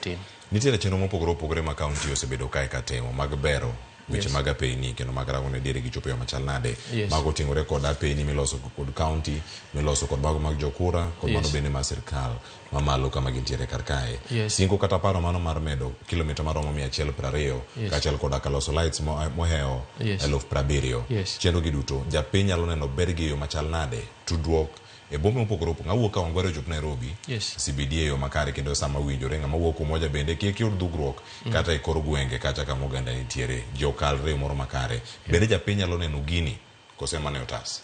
Tim. Nitiere chenro mopogore opogore ma kaunti osebedo kae ka timo mag bero weche mag apeyni kendo mag rango ne diere gichopo e yo machal nade. Mago oting'ore kod apeyni miloso kod kaunti, miloso kod mago mag jokura kod mano bende mar sirkal mamalo kama gintiere kar kae. Singo kata paro mano mar medo kilomita maromo 120 kaachiel koda ka loso lights mohewo 70,000. Chenro gi duto japiny nyalo neno bergi e yo machal nade? Tudruok e bombe mopogore opogore. Ng'a wuok Kawangware ochop Nairobi, CBD e yo makare kendo sama owinjore. Ng'ama wuok Umoja bende kik yud dhugruok kata e kor gwenge kacha kama oganda nitiere. Ji okalre e moro makare. Bende japiny nyalo neno gini kose mana e otas?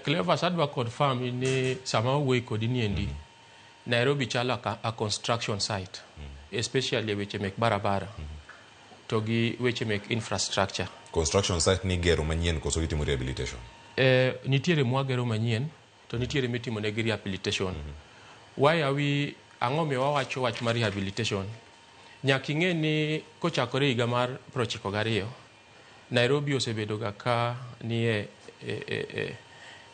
Cleophas, adwa confirm ni sama wawuoyo kodi niendi, Nairobi chalo a construction site, especially e weche mek barabara to gi weche mek infrastructure. Construction site ni gero manyien koso gitimo rehabilitation? Nitiere mwagero manyien to nitiere mitimo negi rehabilitation. Why are we, ang'o miyo wawacho wach mar rehabilitation? Nyaka ing'e ni kochakore higa mar 92, Nairobi osebedo ga ka nie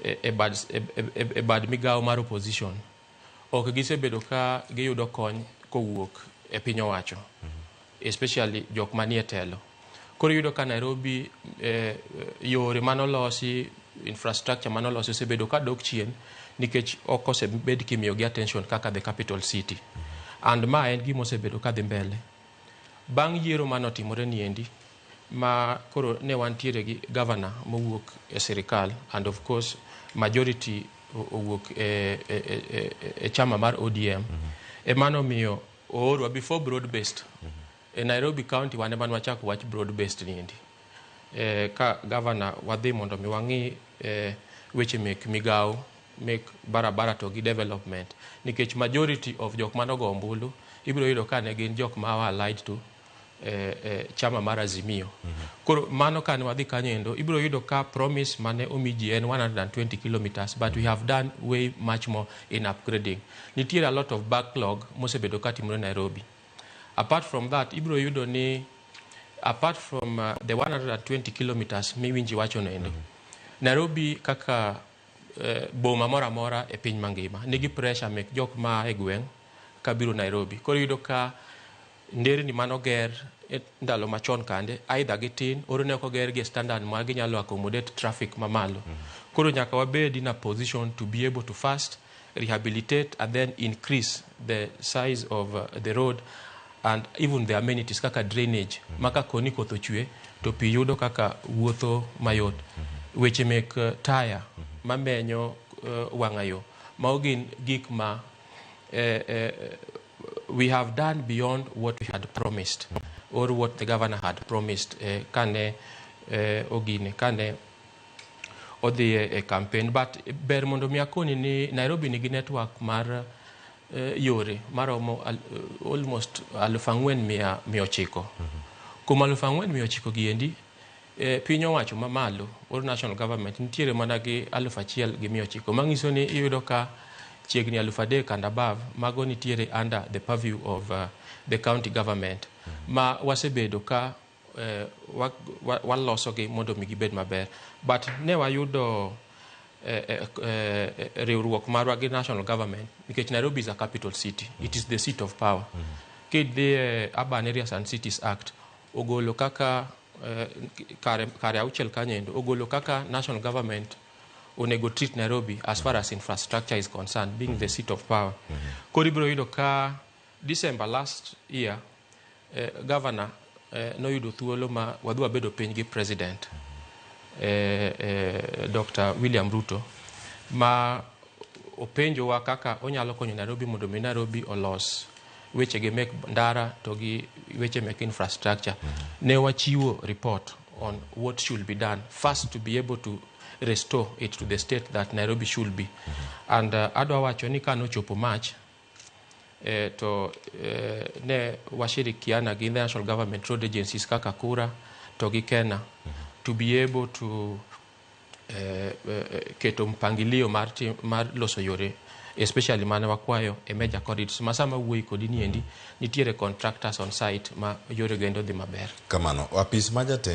e bad migawo mar opposition. Ok gisebedo ka giyudo kony kowuok e piny owacho, especially jok manie telo. Koro iyudo ka Nairobi yore manolosi, infrastructure manolosi osebedo ka dok chien nikech ok osebed kimiyogi attention kaka the capital city. And ma en gima osebedo ka dhi mbele. Bang' yiero manotimore niendi, ma koro ne wantiere gi governor mowuok e sirikal and of course majority owuok e chama mar ODM. Ema nomiyo oorwa before broad based. E Nairobi County wan ema ne wachako wach broad based niendi. Ka governor wadhi mondo mi wang'i weche mek migawo mek barabara to gi development nikech majority of jok manogo ombulu ibiro yudo ka ne gin jok ma allied to chama mar Azimio. Koro mano kane wadhi kanyo endo ibiro yudo ka promise mane omi ji en 120 kilometers, but we have done way much more in upgrading. Nitiere a lot of backlog mosebedo ka timore Nairobi. Apart from that, ibiro yudo ni apart from the 120 kilometers miwinji wacho no endo, Nairobi kaka boma moro amora e piny mangima nigi pressure mek jok ma e gweng' kabiro Nairobi. Koro iyudo ka nderni manoger e ndalo machon kande either gitin or ne ok oger gi e standard ma ginyalo accommodate traffic mamalo. Koro nyaka wabed in a position to be able to first rehabilitate and then increase the size of the road and even the amenities kaka drainage ma ka koni koth ochwe to pi yudo kaka wuotho mayot. Weche mek taya mamenyo wang'a yo, mago gin gik ma we have done beyond what we had promised or what the governor had promised kane ogine kane odhi e campaign. But ber mondo mi akoni ni Nairobi nigi network mar yore maromo almost 4,900. Kuom 4,900 gi endi, piny owacho mamalo or national government nitiere mana gi 1,900, mang'iso ni iyudo ka chiegni 3,000 and above mago nitiere under the purview of the county government ma wasebedo ka walosogi mondo mi gibed maber. But ne wayudo riwruok marwa gi national government nikech Nairobi is a capital city, it is the seat of power. Kidhi e Urban Areas and Cities Act, ogolo kaka kare auchiel kanyo endo ogolo kaka national government onego treat Nairobi as far as infrastructure is concerned, being the seat of power. Koro ibiro yudo ka December last year, governor noyudo thuolo ma wadhi wabedo piny gi president Dr. William Ruto ma openjowa kaka onyalo konyo Nairobi mondo mi Nairobi olos wechege mek ndara to gi weche mek infrastructure. Ne wachiwo report on what should be done first to be able to restore it to the state that Nairobi should be. And adwa wacho ni kanochopo March to ne washirikiana gi national government road agencies kaka KURA to gi KeNHA to be able to keto mpangilio mar loso yore, especially mane wakwayo e major corridors ma sama wuoyi kodi niendi nitiere contractors on site ma yore go endo dhi maber. Kamano, apis ma jatend